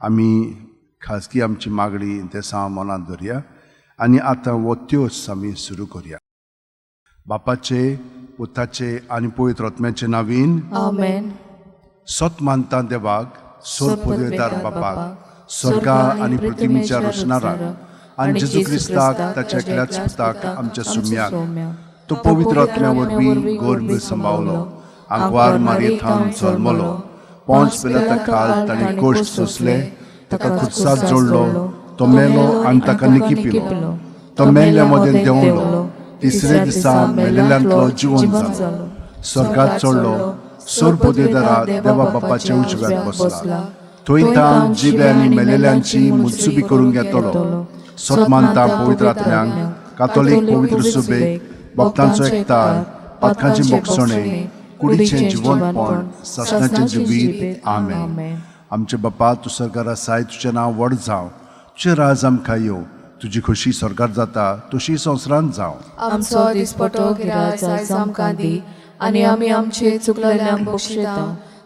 आमी खाजगी आमची मागणी इंतेसांव मनांत धरया आनी आतां हो त्योस आमी सुरू करया. बापाचे, पुताचे आनी पवित्र आत्म्याचे नावीन. आमेन. सत मानता देवाक, सोर पदवेदार बापाक, स्वर्गा आनी पृथ्वीच्या रचणाराक, आनी जेजू क्रिस्ताक, ताच्या एकल्याच पुताक, आमच्या सुम्याक, तो पवित्र आत्म्या वरवीं गर्भ सांबावलो, आंकवार मारयेथावन जल्मलो, पोंच पिलाता खाल ताणें कश्ट सोंसले, ताका खुर्साक जोडलो, तो मेलो आनी ताका निकिपिलो, तो मेल्ल्या मदें देंवलो, तिसऱ्या दिसा मेलेल्यांतलो जिवन जालो, स्वर्गात चडलो, सोर पदवेदारा देवा बापाच्या उजव्यात बसला, थंय ताण जिबे आनी मेलेल्यांची मुत्सुबी करूंक येतलो. सत मानता पवित्र आत्म्यांक, कातोलीक पवित्र सुबेक, भक्तांचो एकतार, पातकांची मोगसणे, कुडीचें जिवनपण, सासणाचें जिवीत. आमेन. आमचे बापा, तूं सरकार आसाय, तुजें नांव व्हड जावं, तुजें राज आमकां येवं, तुजी खोशी स्वर्गार जाता तशी संवसारांत जावं. आमचो दिसपटो गिराज आयज आमकां दी आनी आमी आमचे चुकलेल्यांक बक्षिता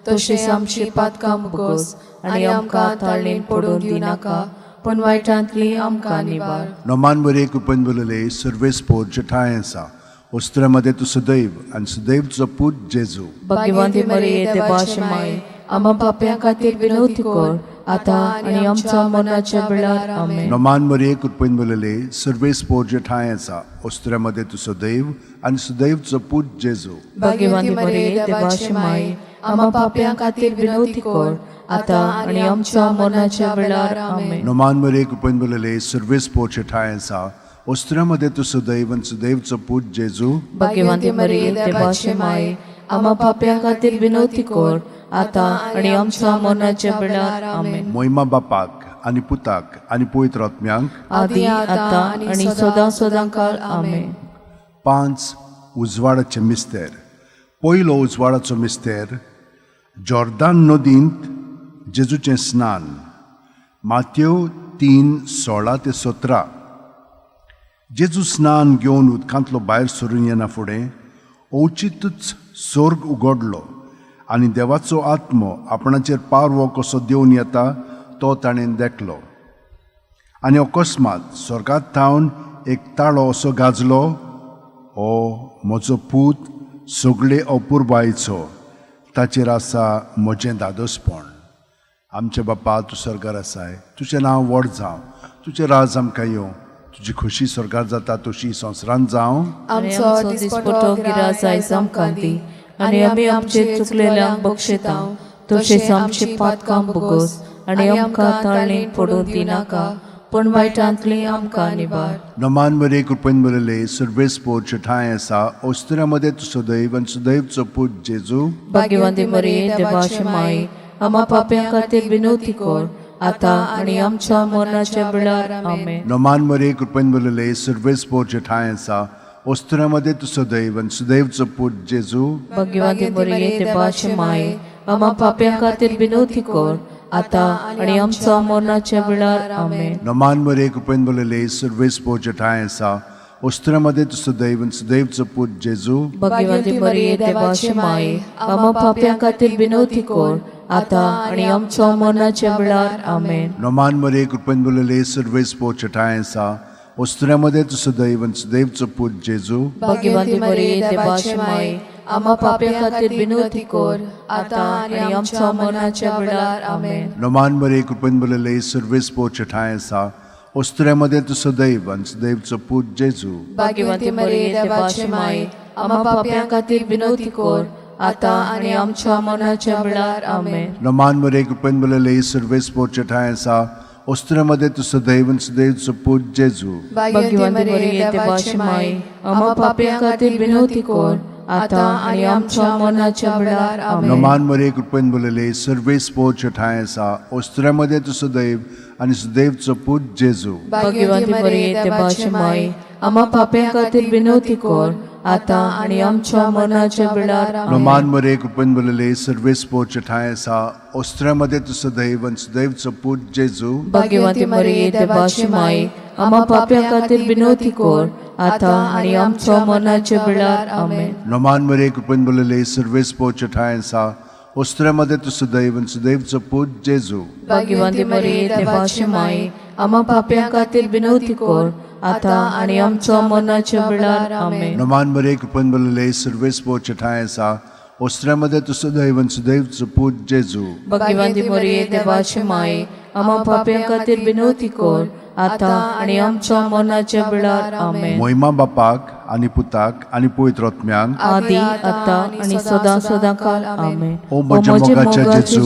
तशें आमची पातकां मुगोस आनी आमकां ताळणेन पडून दिवनाका, पूण वायटांतली आमकां निवार. नोमान बरे कृपेन बोलले, सर्वेस्पोर जेठाय आसा, वस्त्रामध्ये तूं सदैव आनी सदैव तुजो पूत जेजू. भाग्यवंती मरिये, देवाची माय, आम्हा पाप्यां खातीर विनवती कर, आतां आनी आमच्या मरणाच्या वेळार. आमेन. नोमान मरिये कृपेन बोलले, सर्वेस्पोर जेठाय आसा, वस्त्रामध्ये तूं सदैव आनी सदैव तुजो पूत जेजू. भाग्यवंती मरिये, देवाची माय, आम्हा पाप्यां खातीर विनवती कर, आतां आनी आमच्या मरणाच्या वेळार. आमेन. नोमान मरिये कृपेन बोलले, सर्वेस्पोर जेठाय आसा, वस्त्रामध्ये तूं सदैव आनी सदैव तुजो पूत जेजू. भाग्यवंती मरिये, देवाची माय, आम्हा पाप्यां खातीर विनवती कर, आतां आनी आमच्या मरणाच्या वेळार. आमेन. मोहिमा बापाक आनी पुताक आनी पवित्र आत्म्यांक. आदी, आतां आनी सदां सदां काळ. आमेन. पांच उजवाडाचे मिस्तेर. पयलो उजवाडाचो मिस्तेर, जॉर्दान नदींत जेजूचें स्नान, मात्यो 3:16 ते 17. जेजू स्नान घेवन उदकांतलो भायर सरून येना फुडें अवचितूच स्वर्ग उगडलो आनी देवाचो आत्मो आपणाचेर पारवो कसो देवन येता तो ताणें देखलो. आनी अकस्मात स्वर्गात थावन एक ताळो असो गाजलो, हो म्हजो पूत, सगळे अपुरबायेचो, ताचेर आसा म्हजें दादोसपण. आमचे बापा, तूं स्वर्गार आसाय, तुजें नांव व्हड जावं, तुजें राज आमकां येवं, तुजी खोशी स्वर्गार जाता तशी संवसारांत जावं. आमचो दिसपटो गिराज आयज आमकां दी आनी आमी आमचे चुकलेल्यांक बक्षिता तशेंच आमची पातकां भोगोस आनी आमकां ताळणेन पडून दिनाका, पूण वायटांतली आमकां निवार. नमान मरे कृपेन बरले, सर्वेस्पोर ठांय आसा, ओस्तुऱ्या मदें तूं सदैव आनी सदैवचो पूत जेजू. भाग्यवंती मरिये, देवाची माई, आम्हा पाप्यां खातीर विनवती कर, आतां आनी आमच्या मरणाच्या वेळार. आमेन. नमान मरे कृपेन बरले, सर्वेस्पोर ठांय आसा, ओस्तुऱ्या मदें तूं सदैव आनी सदैवचो पूत जेजू. भाग्यवंती मरिये, देवाची माई, आम्हा पाप्यां खातीर विनवती कर, आतां आनी आमच्या मरणाच्या वेळार. आमेन. नमान मरे कृपेन बरले, सर्वेस्पोर ठांय आसा, ओस्तुऱ्या मदें तूं सदैव आनी सदैवचो पूत जेजू. भाग्यवंती मरिये, देवाची माई, आम्हा पाप्यां खातीर विनवती कर, आतां आनी आमच्या मरणाच्या वेळार. आमेन. नमान मरे कृपेन बरले, सर्वेस्पोर ठांय आसा, ओस्तुऱ्या मदें तूं सदैव आनी सदैवचो पूत जेजू. भाग्यवंती मरिये, देवाची माई, आम्हा पाप्यां खातीर विनवती कर, आतां आनी आमच्या मरणाच्या वेळार. आमेन. नमान मरे कृपेन बरले, सर्वेस्पोर ठांय आसा, ओस्तुऱ्या मदें तूं सदैव आनी सदैवचो पूत जेजू. भाग्यवंती मरिये, देवाची माई, आम्हा पाप्यां खातीर विनवती कर, आतां आनी आमच्या मरणाच्या वेळार. आमेन. नमान मरे कृपेन बरले, सर्वेस्पोर ठांय आसा, ओस्तुऱ्या मदें तूं सदैव आनी सदैवचो पूत जेजू. भाग्यवंती मरिये, देवाची माई, आम्हा पाप्यां खातीर विनवती कर, आतां आनी आमच्या मरणाच्या वेळार. आमेन. नमान मरे कृपेन बरले, सर्वेस्पोर ठांय आसा, ओस्तुऱ्या मदें तूं सदैव आनी सदैवचो पूत जेजू. भाग्यवंती मरिये, देवाची माई, आम्हा पाप्यां खातीर विनवती कर, आतां आनी आमच्या मरणाच्या वेळार. आमेन. नमान मरे कृपेन बरले, सर्वेस्पोर ठांय आसा, ओस्तुऱ्या मदें तूं सदैव आनी सदैवचो पूत जेजू. भाग्यवंती मरिये, देवाची माई, आम्हा पाप्यां खातीर विनवती कर, आतां आनी आमच्या मरणाच्या वेळार. आमेन. नमान मरे कृपेन बरले, सर्वेस्पोर ठांय आसा, ओस्त्र्यामध्ये तूं सुदैव आनी सुदैवचो पूत जेजू. भाग्यवंती मरिये, देवाची माई, आम्हा पाप्यां खातीर विनवती कर, आतां आनी आमचो मरणाच्या वेळार. आमेन. नमान मरे, कृपेन भरलेले, सर्वेस पोचे ठांय आसा. ओस्त्र्यामध्ये तूं सुदैव आनी सुदैवचो पूत जेजू. भाग्यवंती मरिये, देवाची माई, आम्हा पाप्यां खातीर विनवती कर, आतां आनी आमचो मरणाच्या वेळार. आमेन. मोहिमा बापाक आनी पुताक आनी पवित्र आत्म्याक. आदी, आतां आनी सदां सदां काल. आमेन. ओ म्हज्या मोगाच्या जेजू,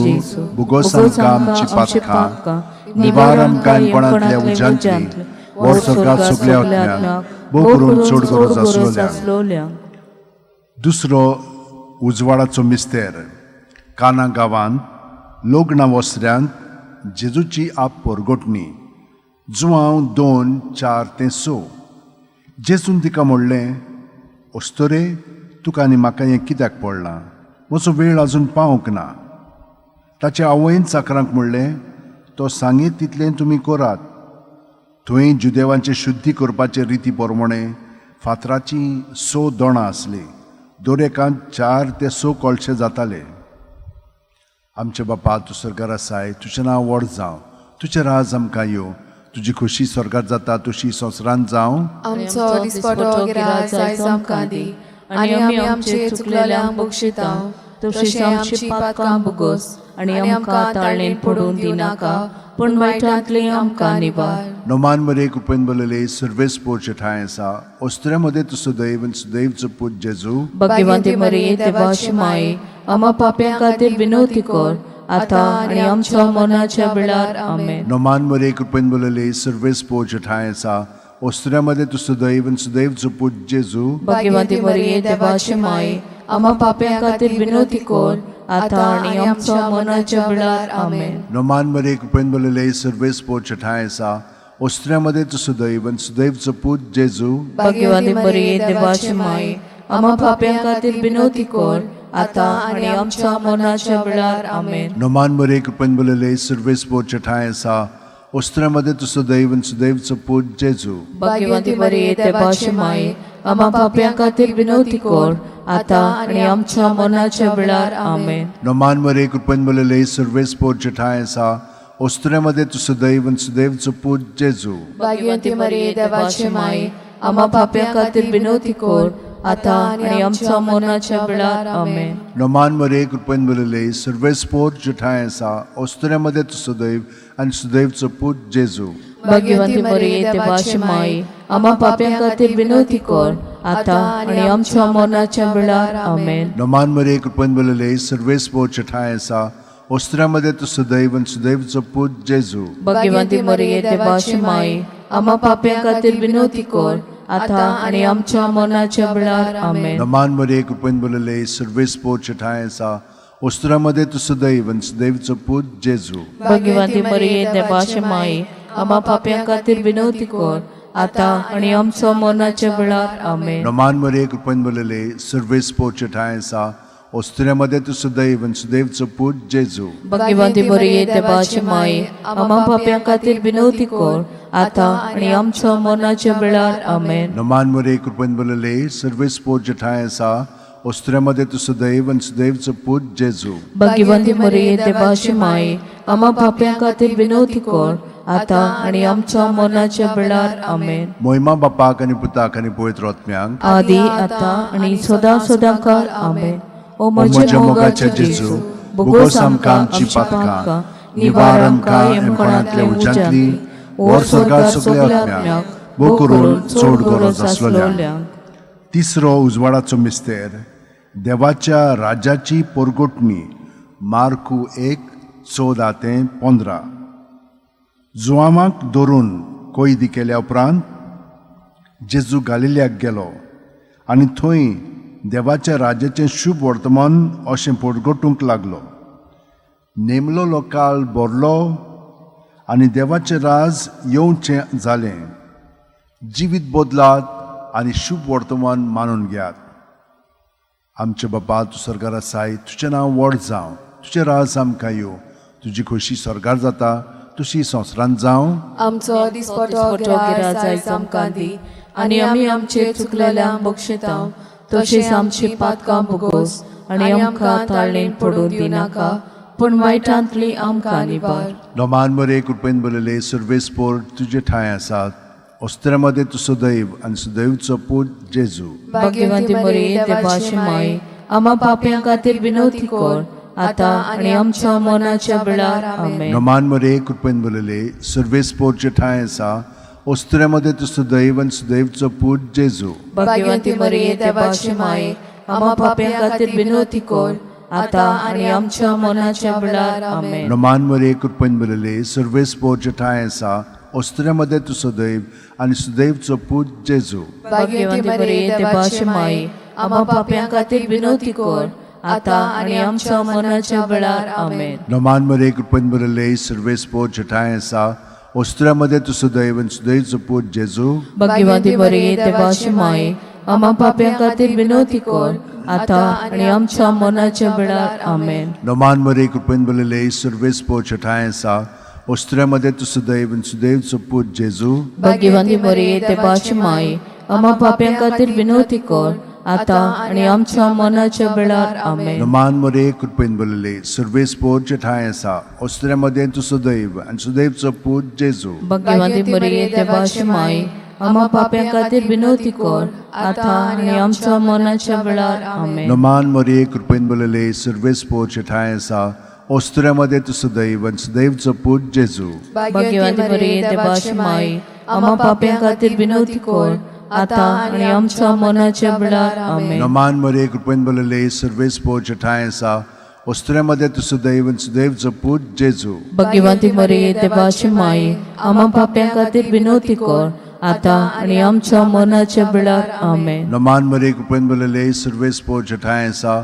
भुगोस आमकां आमची पातकां, निवार आमकां कोणांतल्या उज्यांतली, व्हर स्वर्गात सगल्या आत्म्यांक, भोव करून चड गरज आसलोल्यांक. आसलोल्यांक. दुसरो उजवाडाचो मिस्तेर. काना गांवांत लग्ना वसऱ्यांत जेजूची आप परगटणी. जुवांव 2:4 ते 6. जेजून तिका म्हणलें, अस्तोरे, तुका आनी म्हाका हें कित्याक पडलां? म्हजो वेळ आजून पावंक ना. ताचे आवयन चाकरांक म्हणलें, तो सांगीत तितलें तुमी करात. थंय जुदेवांचे शुद्धी करपाचे रिती प्रमाणे फातराचीं 6 दोणां आसलीं. दर एकांत 4 ते 6 कळशे जाताले. आमचे बापा, तूं स्वर्गार आसाय, तुजें नांव व्हड जावं, तुजें राज आमकां येवं, तुजी खोशी स्वर्गार जाता तशी संवसारांत जावं. आमचो दिसपटो गिराज आयज आमकां दी आनी आमी आमचे चुकलेल्यांक बक्षिता तशीच आमची पातकां भोगोस आनी आमकां ताळणेन पडून दिनाका, पूण वायटांतली आमकां निवार. नोमान मरे, कृपेन बरलेले, सर्वेस पोरचे ठांय आसा. ओस्त्र्या मदें तूं सुदैव आनी सुदैवचो पूत जेजू. भाग्यवंती मरिये, देवाची माई, आम्हा पाप्यां खातीर विनवती कर, आतां आनी आमच्या मरणाच्या वेळार. आमेन. नोमान मरे, कृपेन बरलेले, सर्वेस पोरचे ठांय आसा. ओस्त्र्या मदें तूं सुदैव आनी सुदैवचो पूत जेजू. भाग्यवंती मरिये, देवाची माई, आम्हा पाप्यां खातीर विनवती कर, आतां आनी आमच्या मरणाच्या वेळार. आमेन. नोमान मरे, कृपेन बरलेले, सर्वेस पोरचे ठांय आसा. ओस्त्र्या मदें तूं सुदैव आनी सुदैवचो पूत जेजू. भाग्यवंती मरिये, देवाची माई, आम्हा पाप्यां खातीर विनवती कर, आतां आनी आमच्या मरणाच्या वेळार. आमेन. नोमान मरे, कृपेन बरलेले, सर्वेस पोरचे ठांय आसा. ओस्त्र्या मदें तूं सुदैव आनी सुदैवचो पूत जेजू. भाग्यवंती मरिये, देवाची माई, आम्हा पाप्यां खातीर विनवती कर, आतां आनी आमच्या मरणाच्या वेळार. आमेन. नोमान मरे, कृपेन बरलेले, सर्वेस पोरचे ठांय आसा. ओस्त्र्या मदें तूं सुदैव आनी सुदैवचो पूत जेजू. भाग्यवंती मरिये, देवाची माई, आम्हा पाप्यां खातीर विनवती कर, आतां आनी आमच्या मरणाच्या वेळार. आमेन. नोमान मरे, कृपेन बरलेले, सर्वेस पोरचे ठांय आसा. ओस्त्र्या मदें तूं सुदैव आनी सुदैवचो पूत जेजू. भाग्यवंती मरिये, देवाची माई, आम्हा पाप्यां खातीर विनवती कर, आतां आनी आमच्या मरणाच्या वेळार. आमेन. नोमान मरे, कृपेन बरलेले, सर्वेस पोरचे ठांय आसा. ओस्त्र्या मदें तूं सुदैव आनी सुदैवचो पूत जेजू. भाग्यवंती मरिये, देवाची माई, आम्हा पाप्यां खातीर विनवती कर, आतां आनी आमच्या मरणाच्या वेळार. आमेन. नोमान मरे, कृपेन बरलेले, सर्वेस पोरचे ठांय आसा. ओस्त्र्या मदें तूं सुदैव आनी सुदैवचो पूत जेजू. भाग्यवंती मरिये, देवाची माई, आम्हा पाप्यां खातीर विनवती कर, आतां आनी आमच्या मरणाच्या वेळार. आमेन. नोमान मरे, कृपेन बरलेले, सर्वेस पोरचे ठांय आसा. ओस्त्र्या मदें तूं सुदैव आनी सुदैवचो पूत जेजू. भाग्यवंती मरिये, देवाची माई, आम्हा पाप्यां खातीर विनवती कर, आतां आनी आमच्या मरणाच्या वेळार. आमेन. नोमान मरे, कृपेन बरलेले, सर्वेस पोरचे ठांय आसा. ओस्त्र्या मदें तूं सुदैव आनी सुदैवचो पूत जेजू. भाग्यवंती मरिये, देवाची माई, आम्हा पाप्यां खातीर विनवती कर, आतां आनी आमच्या मरणाच्या वेळार. आमेन. मोहिमा बापाक आनी पुताक आनी पवित्र आत्म्याक. आदी, आतां आनी सदां सदां काल. आमेन. ओ म्हज्या मोगाच्या जेजू, भोगोस आमकां आमची पातकां, निवार आमकां यमकोणांतल्या उज्यांतली, व्हर स्वर्गात सगल्या आत्म्यांक, भोव करून चड गरज आसलोल्यांक. तिसरो उजवाडाचो मिस्तेर. देवाच्या राज्याची पोरगोटणी. मार्कू 1:14 ते 15. जुवामाक धरून कैदी केल्या उपरांत जेजू गालिल्याक गेलो आनी थंय देवाच्या राज्याचें शुभ वर्तमान अशें पोरगटूंक लागलो. नेमलोलो काळ भरलो आनी देवाचें राज येवचें जालें. जिवीत बदलात आनी शुभ वर्तमान मानून घेयात. आमचे बापा, तूं स्वर्गार आसाय, तुजें नांव व्हड जावं, तुजें राज आमकां येवं, तुजी खोशी स्वर्गार जाता तशी संवसारांत जावं. आमचो दिसपटो गिराज आयज आमकां दी आनी आमी आमचे चुकलेल्यांक बक्षिता तशेंच आमची पातकां भोगोस. आनी आमकां ताळणेन पडून दिनाका, पूण वायटांतली आमकां निबार. नोमान मरे कृपेन बरयले सर्वेस्पोर तुजे ठांय आसात, ओस्त्र्यामध्ये तूं सदैव आनी सदैवचो पूत जेजू. भाग्यवंती मरिये, देवाची माय, आम्हा पापयां खातीर विनवती कर, आतां आनी आमच्या मरणाच्या वेळार. आमेन. नोमान मरे कृपेन बरयले सर्वेस्पोरचे ठांय आसा, ओस्त्र्यामध्ये तूं सदैव आनी सदैवचो पूत जेजू. भाग्यवंती मरिये, देवाची माय, आम्हा पापयां खातीर विनवती कर, आतां आनी आमच्या मरणाच्या वेळार. आमेन. नोमान मरे कृपेन बरयले सर्वेस्पोरचे ठांय आसा, ओस्त्र्यामध्ये तूं सदैव आनी सदैवचो पूत जेजू. भाग्यवंती मरिये, देवाची माय, आम्हा पापयां खातीर विनवती कर, आतां आनी आमच्या मरणाच्या वेळार. आमेन. नोमान मरे कृपेन बरयले सर्वेस्पोरचे ठांय आसा, ओस्त्र्यामध्ये तूं सदैव आनी सदैवचो पूत जेजू. भाग्यवंती मरिये, देवाची माय, आम्हा पापयां खातीर विनवती कर, आतां आनी आमच्या मरणाच्या वेळार. आमेन. नोमान मरे कृपेन बरयले सर्वेस्पोरचे ठांय आसा, ओस्त्र्यामध्ये तूं सदैव आनी सदैवचो पूत जेजू. भाग्यवंती मरिये, देवाची माय, आम्हा पापयां खातीर विनवती कर, आतां आनी आमच्या मरणाच्या वेळार. आमेन. नोमान मरे कृपेन बरयले सर्वेस्पोरचे ठांय आसा, ओस्त्र्यामध्ये तूं सदैव आनी सदैवचो पूत जेजू. भाग्यवंती मरिये, देवाची माय, आम्हा पापयां खातीर विनवती कर, आतां आनी आमच्या मरणाच्या वेळार. आमेन. नोमान मरे कृपेन बरयले सर्वेस्पोरचे ठांय आसा, ओस्त्र्यामध्ये तूं सदैव आनी सदैवचो पूत जेजू. भाग्यवंती मरिये, देवाची माय, आम्हा पापयां खातीर विनवती कर, आतां आनी आमच्या मरणाच्या वेळार. आमेन. नोमान मरे कृपेन बरयले सर्वेस्पोरचे ठांय आसा, ओस्त्र्यामध्ये तूं सदैव आनी सदैवचो पूत जेजू. भाग्यवंती मरिये, देवाची माय, आम्हा पापयां खातीर विनवती कर, आतां आनी आमच्या मरणाच्या वेळार. आमेन. नोमान मरे कृपेन बरयले सर्वेस्पोरचे ठांय आसा,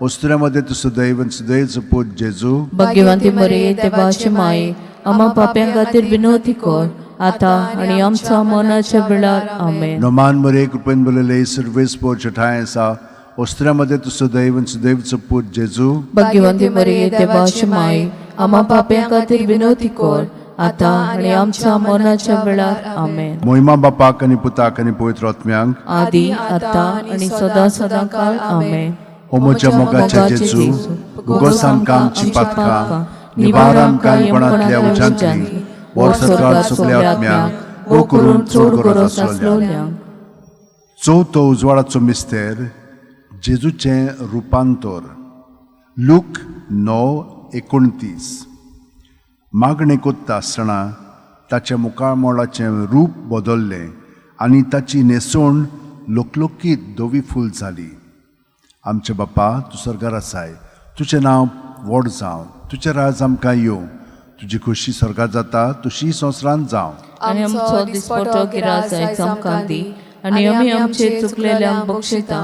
ओस्त्र्यामध्ये तूं सदैव आनी सदैवचो पूत जेजू. भाग्यवंती मरिये, देवाची माय, आम्हा पापयां खातीर विनवती कर, आतां आनी आमच्या मरणाच्या वेळार. आमेन. नोमान मरे कृपेन बरयले सर्वेस्पोरचे ठांय आसा, ओस्त्र्यामध्ये तूं सदैव आनी सदैवचो पूत जेजू. भाग्यवंती मरिये, देवाची माय, आम्हा पापयां खातीर विनवती कर, आतां आनी आमच्या मरणाच्या वेळार. आमेन. मोहिमा बापाक आनी पुताक आनी पवित्र आत्म्यांक, आदी आतां आनी सदां सदां काल. आमेन. हो म्हज्या मोगाच्या जेजू, भुगोस आमकां आमची पातकां, निवार आमकां कोणांतल्या उज्यांतली, व्हर सरकार सगल्या आत्म्यांक, वो करून चड गरज आसलोल्यांक. चवथो उजवाडाचो मिस्तेर, जेजूचें रुपांतर. लूक 9:29. मागणें कोत्ता आसतना ताच्या मुखामळाचें रूप बदल्लें आनी ताची न्हेसवण लोकलोकीत धवी फूल जाली. आमचे बापा, तूं स्वर्गार आसाय, तुजें नांव व्हड जावं, तुजें राज आमकां येवं, तुजी खोशी स्वर्गार जाता तशी संवसारांत जावं. आनी आमचो दिसपटो गिरास आयज आमकां दी, आनी आमी आमचे चुकलेल्यांक बक्षिता,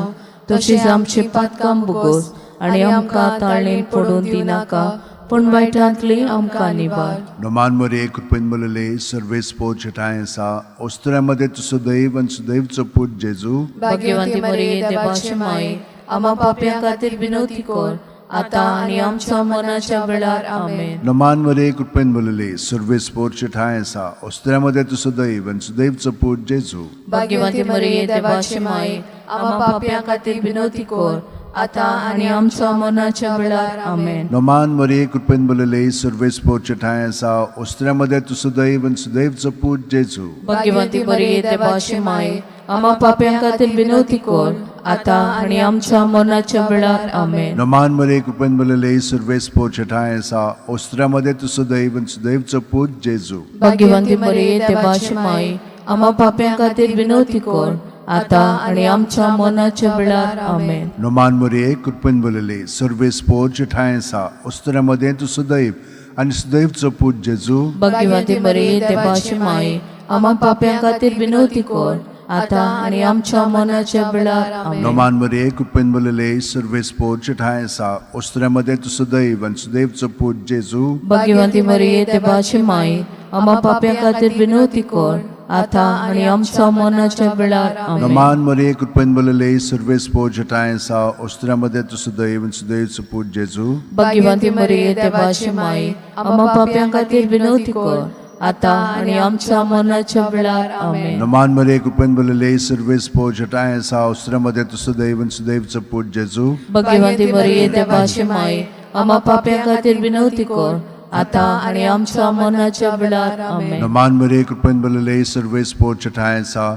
तशीच आमची पातकां भोगोस, आनी आमकां ताळणेन पडून दिनाका, पूण वायटांतली आमकां निवार. नोमान मरे कृपेन बरयले सर्वेस्पोरचे ठांय आसा, ओस्त्र्यामध्ये तूं सदैव आनी सदैवचो पूत जेजू. भाग्यवंती मरिये, देवाची माय, आम्हा पापयां खातीर विनवती कर, आतां आनी आमच्या मरणाच्या वेळार. आमेन. नोमान मरे कृपेन बरयले सर्वेस्पोरचे ठांय आसा, ओस्त्र्यामध्ये तूं सदैव आनी सदैवचो पूत जेजू. भाग्यवंती मरिये, देवाची माय, आम्हा पापयां खातीर विनवती कर, आतां आनी आमच्या मरणाच्या वेळार. आमेन. नोमान मरे कृपेन बरयले सर्वेस्पोरचे ठांय आसा, ओस्त्र्यामध्ये तूं सदैव आनी सदैवचो पूत जेजू. भाग्यवंती मरिये, देवाची माय, आम्हा पापयां खातीर विनवती कर, आतां आनी आमच्या मरणाच्या वेळार. आमेन. नोमान मरे कृपेन बरयले सर्वेस्पोरचे ठांय आसा, ओस्त्र्यामध्ये तूं सदैव आनी सदैवचो पूत जेजू. भाग्यवंती मरिये, देवाची माय, आम्हा पापयां खातीर विनवती कर, आतां आनी आमच्या मरणाच्या वेळार. आमेन. नोमान मरे कृपेन बरयले सर्वेस्पोरचे ठांय आसा, ओस्त्र्यामध्ये तूं सदैव आनी सदैवचो पूत जेजू. भाग्यवंती मरिये, देवाची माय, आम्हा पापयां खातीर विनवती कर, आतां आनी आमच्या मरणाच्या वेळार. आमेन. नोमान मरे कृपेन बरयले सर्वेस्पोरचे ठांय आसा, ओस्त्र्यामध्ये तूं सदैव आनी सदैवचो पूत जेजू. भाग्यवंती मरिये, देवाची माय, आम्हा पापयां खातीर विनवती कर, आतां आनी आमच्या मरणाच्या वेळार. आमेन. नोमान मरे कृपेन बरयले सर्वेस्पोरचे ठांय आसा, ओस्त्र्यामध्ये तूं सदैव आनी सदैवचो पूत जेजू. भाग्यवंती मरिये, देवाची माय, आम्हा पापयां खातीर विनवती कर, आतां आनी आमच्या मरणाच्या वेळार. आमेन. नमान मरे, कृपेन भरलेले, सर्वेस्पोर जटाय आसा. मध्ये तूं सदैव आनी सुदैवचो पूत जेजू. भगवंती मरिये, देवाची माय, आम्हा पाप्यां खातीर विनवती कर, आतां आनी आमच्या मरणाच्या वेळार. आमेन. नमान मरे, कृपेन भरलेले, सर्वेस्पोर जटाय आसा.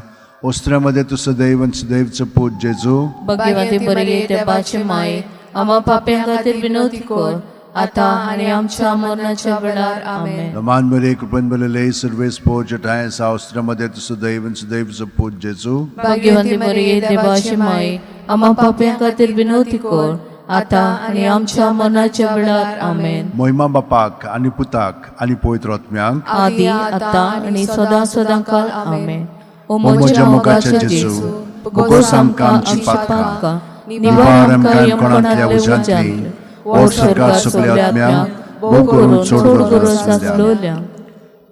मध्ये तूं सदैव आनी सुदैवचो पूत जेजू. भगवंती मरिये, देवाची माय, आम्हा पाप्यां खातीर विनवती कर, आतां आनी आमच्या मरणाच्या वेळार. आमेन. नमान मरे, कृपेन भरलेले, सर्वेस्पोर जटाय आसा. मध्ये तूं सदैव आनी सुदैवचो पूत जेजू. भाग्यवंती मरिये, देवाची माय, आम्हा पाप्यां खातीर विनवती कर, आतां आनी आमच्या मरणाच्या वेळार. आमेन. मोहिमा बापाक आनी पुताक आनी पवित्र आत्म्यांक. आदी आतां आनी सदां सदां काल. आमेन. ओ म्हज्या मोगाच्या जेजू, बोगोस आमकां आमची पातकां, निवार आमकां यमकोणांतल्या उज्यांतली, ओड सरकार सगल्या आत्म्यांक, भोव करून चड गरज आसलेल्या.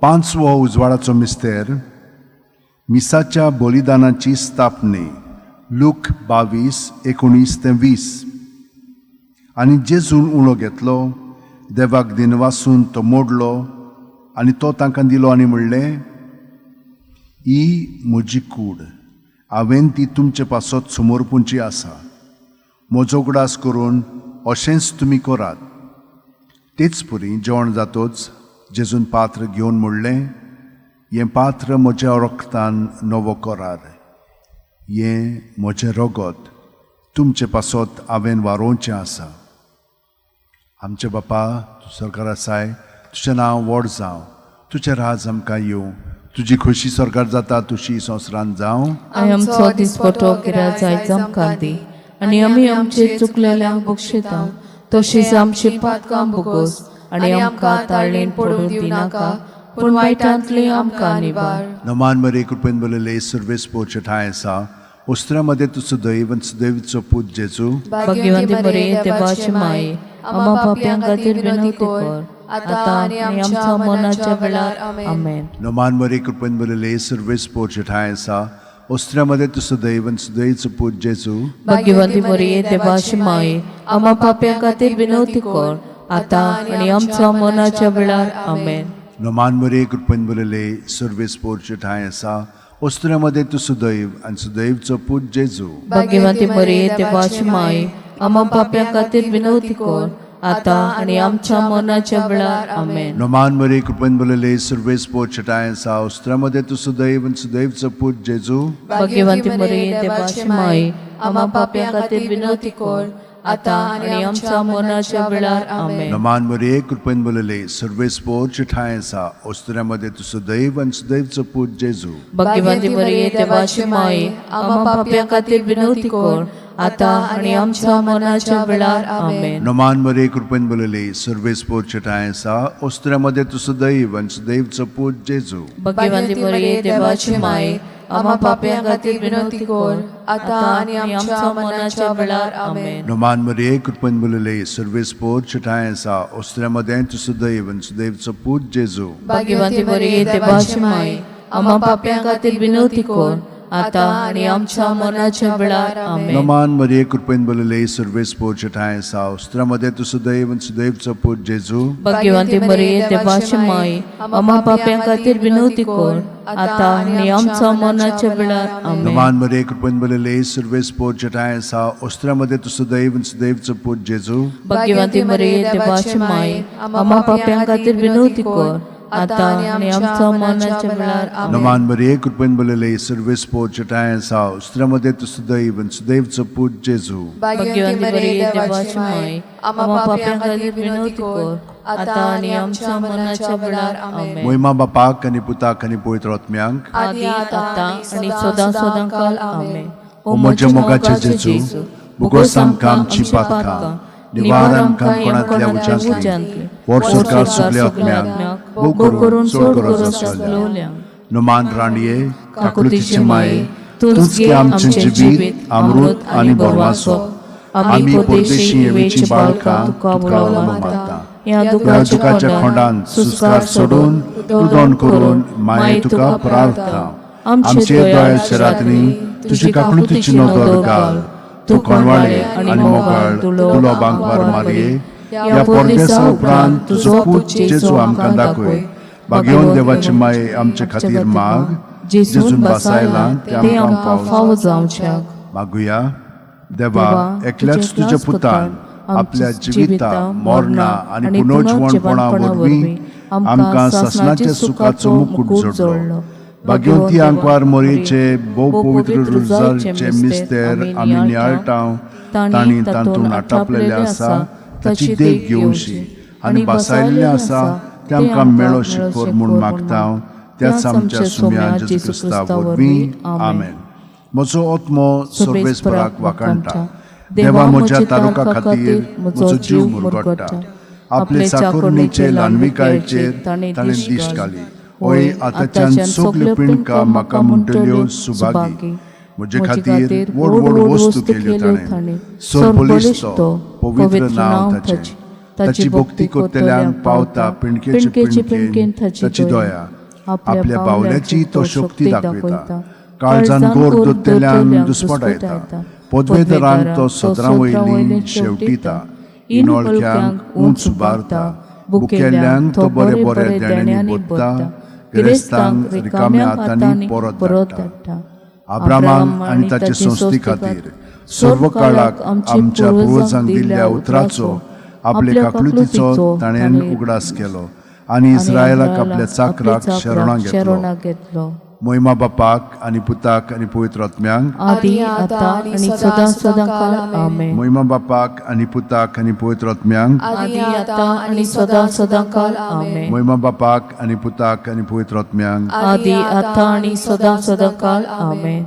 पांचवो उजवाडाचो मिस्तेर, मिसाच्या बलिदानाची स्थापने. लूक 22:19 ते 20. आनी जेजून उणो घेतलो, देवाक दिनवासून तो मोडलो आनी तो तांकां दिलो आनी म्हणलें, ही म्हजी कूड, हांवें ती तुमचे पासत समर्पूंची आसा. म्हजो उगडास करून अशेंच तुमी करात. तेच परी जेवण जातोच जेजून पात्र घेवन म्हणलें, हें पात्र म्हज्या रक्तान नवो करार. हें म्हजें रगत तुमचे पासत हांवें वारोवचें आसा. आमचे बापा, तूं सरकार आसाय, तुजें नांव व्हड जावं, तुजें राज आमकां येवं, तुजी खोशी सरकार जाता तुशी संवसारांत जावं. आनी आमचो दिसपटो कित्याक जायत आमकां दी, आनी आमी आमचे चुकलेल्यांक बक्षिता तशीच आमची पातकां भोगोस, आनी आमकां ताळणेन पडूंक दिनाका, पूण वायटांतली आमकां निवार. नमान मरे, कृपेन बरलेले, सर्वेस पोचे ठांय आसा. ओस्त्रा मध्ये तूं सुदैव आनी सुदैवचो पूत जेजू. भाग्यवंती मरिये, देवाची माय, आम्हा पाप्यां खातीर विनवती कर, आतां आनी आमच्या मरणाच्या वेळार. आमेन. नमान मरे, कृपेन बरलेले, सर्वेस पोचे ठांय आसा. ओस्त्रा मध्ये तूं सुदैव आनी सुदैवचो पूत जेजू. भाग्यवंती मरिये, देवाची माय, आम्हा पाप्यां खातीर विनवती कर, आतां आनी आमच्या मरणाच्या वेळार. आमेन. नमान मरे, कृपेन बरलेले, सर्वेस पोचे ठांय आसा. ओस्त्रा मध्ये तूं सुदैव आनी सुदैवचो पूत जेजू. भाग्यवंती मरिये, देवाची माय, आम्हा पाप्यां खातीर विनवती कर, आतां आनी आमच्या मरणाच्या वेळार. आमेन. नमान मरे, कृपेन बरलेले, सर्वेस पोचे ठांय आसा. ओस्त्रा मध्ये तूं सुदैव आनी सुदैवचो पूत जेजू. भाग्यवंती मरिये, देवाची माय, आम्हा पाप्यां खातीर विनवती कर, आतां आनी आमच्या मरणाच्या वेळार. आमेन. नमान मरे, कृपेन बरलेले, सर्वेस पोचे ठांय आसा. ओस्त्रा मध्ये तूं सुदैव आनी सुदैवचो पूत जेजू. भाग्यवंती मरिये, देवाची माय, आम्हा पाप्यां खातीर विनवती कर, आतां आनी आमच्या मरणाच्या वेळार. आमेन. नमान मरे, कृपेन बरलेले, सर्वेस पोचे ठांय आसा. ओस्त्रा मध्ये तूं सुदैव आनी सुदैवचो पूत जेजू. भाग्यवंती मरिये, देवाची माय, आम्हा पाप्यां खातीर विनवती कर, आतां आनी आमच्या मरणाच्या वेळार. आमेन. नमान मरे, कृपेन बरलेले, सर्वेस पोचे ठांय आसा. ओस्त्रा मध्ये तूं सुदैव आनी सुदैवचो पूत जेजू. भाग्यवंती मरिये, देवाची माय, आम्हा पाप्यां खातीर विनवती कर, आतां आनी आमच्या मरणाच्या वेळार. आमेन. नमान मरिये, कृपेन भरलेले, सर्वेस पोचे ठांय आसा. मध्ये तूं सुदैव आनी सुदैवचो पूत जेजू. भाग्यवंती मरिये, देवाची माय, आम्हा पाप्यां खातीर विनवती कर, आतां आनी आमच्या मरणाच्या वेळार. आमेन. नमान मरिये, कृपेन भरलेले, सर्वेस पोचे ठांय आसा. मध्ये तूं सुदैव आनी सुदैवचो पूत जेजू. भाग्यवंती मरिये, देवाची माय, आम्हा पाप्यां खातीर विनवती कर, आतां आनी आमच्या मरणाच्या वेळार. आमेन. नमान मरिये, कृपेन भरलेले, सर्वेस पोचे ठांय आसा. मध्ये तूं सुदैव आनी सुदैवचो पूत जेजू. भाग्यवंती मरिये, देवाची माय, आम्हा पाप्यां खातीर विनवती कर, आतां आनी आमच्या मरणाच्या वेळार. आमेन. मोहिमा बापाक आनी पुताक आनी पवित्र आत्म्यांक. आदी आतां आनी सदां सदां काल. आमेन. ओ म्हज्या मोगाचे जेजू, बोगोस आमकां आमची पातकां, निवार आमकां कोणांतल्या उज्यांतली, व्हड सरकार सगल्या आत्म्यांक, भोव करून चड गरज आसलेल्या. नमान राणये, काकुळतीचे माये, तूंच गे आमचें जिवीत, अमृत आनी बरवासो. आमी परदेशी येवेची बाळकां तुका उलो मारता. ह्या ह्या दुखाच्या खोंडान सुस्कार सोडून रुदन करून माये तुका प्रार्थना. आमचे दयाळच्या रातनी तुजी काकुळतीची नदर घाल. तूं कोणवाळे आनी मोगाळ तुलो बांकवार मारये, ह्या परदेसा उपरांत तुजो पूत जेजू आमकां दाखय. भाग्यवंत देवाची माये आमचे खातीर माग. जेजून जेजून बसायलां बसायलां ते आमकां फावो जावच्याक. मागुया. देवा, एकल्याच तुज्या पुतान आपल्या जिविता, मरणा आनी पुनर्जिवणपणा वरवीं आमकां सासणाच्या सुखाचो मुकूट जोडलो. भाग्यवंती आंकवार मोरयेचे भोव पवित्र रुजारचे मिस्तेर आमी नियाळटा, तांणी तातूंत आटापलेलें आसा ताची देख घेवची आनी बसायल्लें आसा तें आमकां मेळो शिकोर म्हूण मागता, त्याच आमच्या सुम्या जेजू क्रिस्ता वरवीं. आमेन. म्हजो आत्मो सर्वेस्पराक वाखाणटा. देवा म्हज्या तारुका खातीर म्हजो जीव मुरगट्टा. आपले चाकोरणीचे ल्हानविकायेचेर ताणें दिश्ट घाली. हय, आतांच्यान सगल्यो पिंडका म्हाका म्हणटल्यो सुभागी. म्हजे खातीर व्हड व्हड वस्तू केल्यो ताणें. सरबळिश्ट तो, पवित्र नांव ताचें. ताची भक्ती करतल्यांक पावता पिंडकेचे पिंडकेन ताची दया. आपल्या बावल्याची तो शक्ती दाखयता. काळजान गोर दोतल्यांक दुस्पटायता. पदवेदारांक तो सदरां वयली शेवटिता. इनोळख्यांक उंच उबारता. बुकेल्यांक तो बरे बरे देण्यांनी बोत्ता. गिरेस्तांक रिकाम्या हातांनी परत धाडटा. अब्रामाक आनी ताचे संस्थे खातीर सर्व काळाक आमच्या पुर्वजांक दिल्ल्या उतराचो, आपले काकलुतीचो ताणें उगडास केलो आनी इस्रायलाक आपल्या चाकराक शरणां घेतलो. घेतलो. मोहिमा बापाक आनी पुताक आनी पवित्र आत्म्यांक, आदी आतां आनी सदां सदां काल. आमेन. मोहिमा बापाक आनी पुताक आनी पवित्र आत्म्यांक, आदी आतां आनी सदां सदां काल. आमेन. मोहिमा बापाक आनी पुताक आनी पवित्र आत्म्यांक, आदी आतां आनी सदां सदां काल. आमेन.